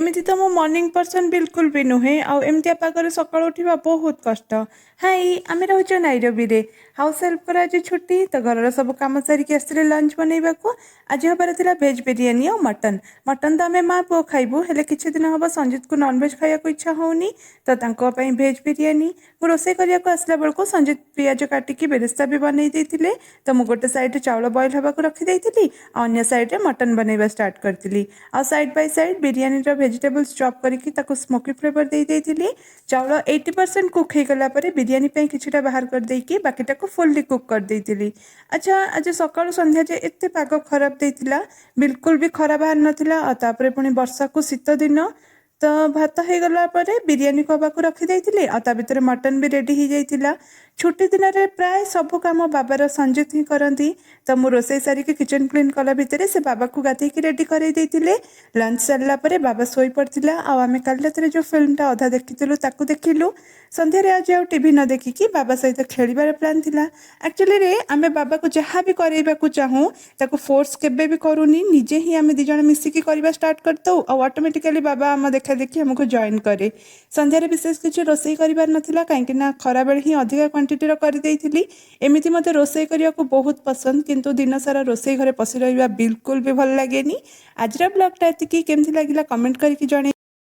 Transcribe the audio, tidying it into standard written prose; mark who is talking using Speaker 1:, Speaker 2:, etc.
Speaker 1: ଏମିତି ତ ମୁଁ ମର୍ଣ୍ଣିଂ ପର୍ସନ୍ ବିଲକୁଲ ବି ନୁହେଁ, ଆଉ ଏମିତିଆ ପାଗରେ ସକାଳୁ ଉଠିବା ବହୁତ କଷ୍ଟ। ହାଇ, ଆମେ ରହୁଛୁ ନାଇରୋବିରେ। ହାଉସ୍ ହେଲ୍ପର ଆଜି ଛୁଟି ତ ଘରର ସବୁ କାମ ସାରିକି ଆସିଥିଲେ ଲଞ୍ଚ ବନେଇବାକୁ। ଆଜି ହବାର ଥିଲା ଭେଜ୍ ବିରିୟାନୀ ଆଉ ମଟନ୍। ମଟନ୍ ତ ଆମେ ମା ପୁଅ ଖାଇବୁ, ହେଲେ କିଛି ଦିନ ହବ ସଞ୍ଜିତକୁ ନନଭେଜ୍ ଖାଇବାକୁ ଇଚ୍ଛା ହଉନି, ତ ତାଙ୍କ ପାଇଁ ଭେଜ୍ ବିରିୟାନୀ। ମୁଁ ରୋଷେଇ କରିବାକୁ ଆସିଲା ବେଳକୁ ସଞ୍ଜିତ ପିଆଜ କାଟିକି ବେରେସ୍ତା ବି ବନେଇ ଦେଇଥିଲେ। ତ ମୁଁ ଗୋଟେ ସାଇଡ଼୍ରେ ଚାଉଳ ବଏଲ୍ ହେବାକୁ ରଖିଦେଇଥିଲି ଆଉ ଅନ୍ୟ ସାଇଡ଼୍ରେ ମଟନ୍ ବନେଇବା ଷ୍ଟାର୍ଟ କରିଥିଲି। ଆଉ ସାଇଡ଼୍ ବାଇ ସାଇଡ଼୍ ବିରିୟାନୀର ଭେଜିଟେବଲ୍ସ ଚପ୍ କରିକି ତାକୁ ସ୍ମୋକି ଫ୍ଲେଭର୍ ଦେଇ ଦେଇଥିଲି। ଚାଉଳ 80% କୁକ୍ ହେଇଗଲା ପରେ ବିରିୟାନୀ ପାଇଁ କିଛିଟା ବାହାର କରିଦେଇକି ବାକିଟାକୁ ଫୁଲ୍ଲି କୁକ୍ କରିଦେଇଥିଲି। ଆଚ୍ଛା, ଆଜି ସକାଳୁ ସନ୍ଧ୍ୟା ଯେ ଏତେ ପାଗ ଖରାପ ଦେଇଥିଲା, ବିଲକୁଲ ବି ଖରା ବାହାରି ନଥିଲା, ଆଉ ତାପରେ ପୁଣି ବର୍ଷାକୁ ଶୀତ ଦିନ। ତ ଭାତ ହେଇଗଲା ପରେ ବିରିୟାନୀ ହେବାକୁ ରଖିଦେଇଥିଲି, ଆଉ ତା ଭିତରେ ମଟନ୍ ବି ରେଡ଼ି ହେଇଯାଇଥିଲା। ଛୁଟି ଦିନରେ ପ୍ରାୟ ସବୁ କାମ ବାବାର ସଞ୍ଜିତ ହିଁ କରନ୍ତି। ତ ମୁଁ ରୋଷେଇ ସାରିକି କିଚେନ୍ କ୍ଲିନ୍ କଲା ଭିତରେ ସେ ବାବାକୁ ଗାଧେଇକି ରେଡ଼ି କରେଇ ଦେଇଥିଲେ। ଲଞ୍ଚ ସାରିଲା ପରେ ବାବା ଶୋଇପଡ଼ିଥିଲା, ଆଉ ଆମେ କାଲି ରାତିରେ ଯେଉଁ ଫିଲ୍ମଟା ଅଧା ଦେଖିଥିଲୁ ତାକୁ ଦେଖିଲୁ। ସନ୍ଧ୍ୟାରେ ଆଜି ଆଉ ଟିଭି ନ ଦେଖିକି ବାବା ସହିତ ଖେଳିବାର ପ୍ଲାନ୍ ଥିଲା। ଆକ୍ଚୁଆଲିରେ ଆମେ ବାବାକୁ ଯାହା ବି କରେଇବାକୁ ଚାହୁଁ, ତାକୁ ଫୋର୍ସ କେବେ ବି କରୁନି। ନିଜେ ହିଁ ଆମେ ଦୁଇ ଜଣ ମିଶିକି କରିବା ଷ୍ଟାର୍ଟ କରିଦେଉ, ଆଉ ଅଟୋମେଟିକାଲି ବାବା ଆମ ଦେଖା ଦେଖି ଆମକୁ ଜଏନ୍ କରେ। ସନ୍ଧ୍ୟାରେ ବିଶେଷ କିଛି ରୋଷେଇ କରିବାର ନଥିଲା, କାହିଁକି ନା ଖରାବେଳେ ହିଁ ଅଧିକା କ୍ୱାଣ୍ଟିଟିର କରିଦେଇଥିଲି। ଏମିତି ମୋତେ ରୋଷେଇ କରିବାକୁ ବହୁତ ପସନ୍ଦ, କିନ୍ତୁ ଦିନସାରା ରୋଷେଇ ଘରେ ପଶି ରହିବା ବିଲକୁଲ ବି ଭଲ ଲାଗେନି। ଆଜିର ବ୍ଲଗ୍ଟା ଏତିକି। କେମିତି ଲାଗିଲା କମେଣ୍ଟ କରିକି ଜଣେଇ